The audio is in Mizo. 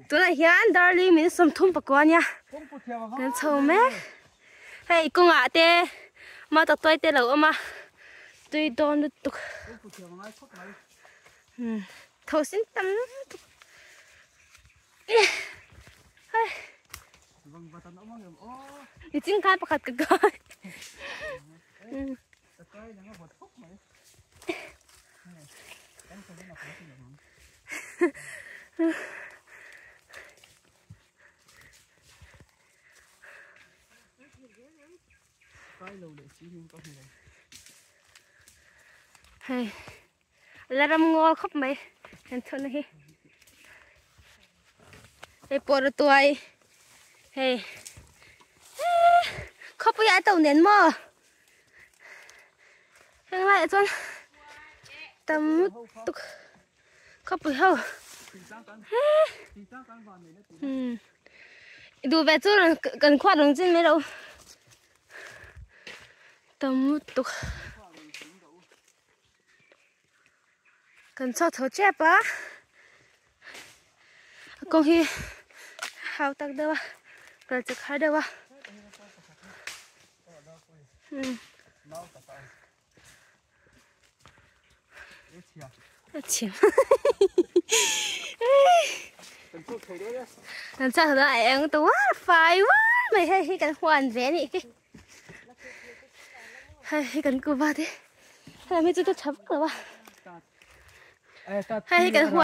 Tunah hian darli min 34 ania kan chho mek. Hei kawngah te mah tak tuai te lo awm a tui dawn lutuk. Tho sin tam lutuk. Hei. Nichin khan pakhat ka kai. Hei la ram ngawl khawp mai kan chhawhna hi hei pawh tuai hei khawpui ah a to nen maw. Heng laiah chuan tam lutuk khawpui ho umm duh ve chu rawn kan khuat rawn chin mai loh tam lutuk kan chhuak tho tep a a kawng hi hau tak deuh a kal chak har deuh a. Kan chak thei a eng ta uar fai uar mai hei hi kan huan ve a nih hi hei hi kan kuva te helam hi chu ta tha vak lo a hei hi kan huan.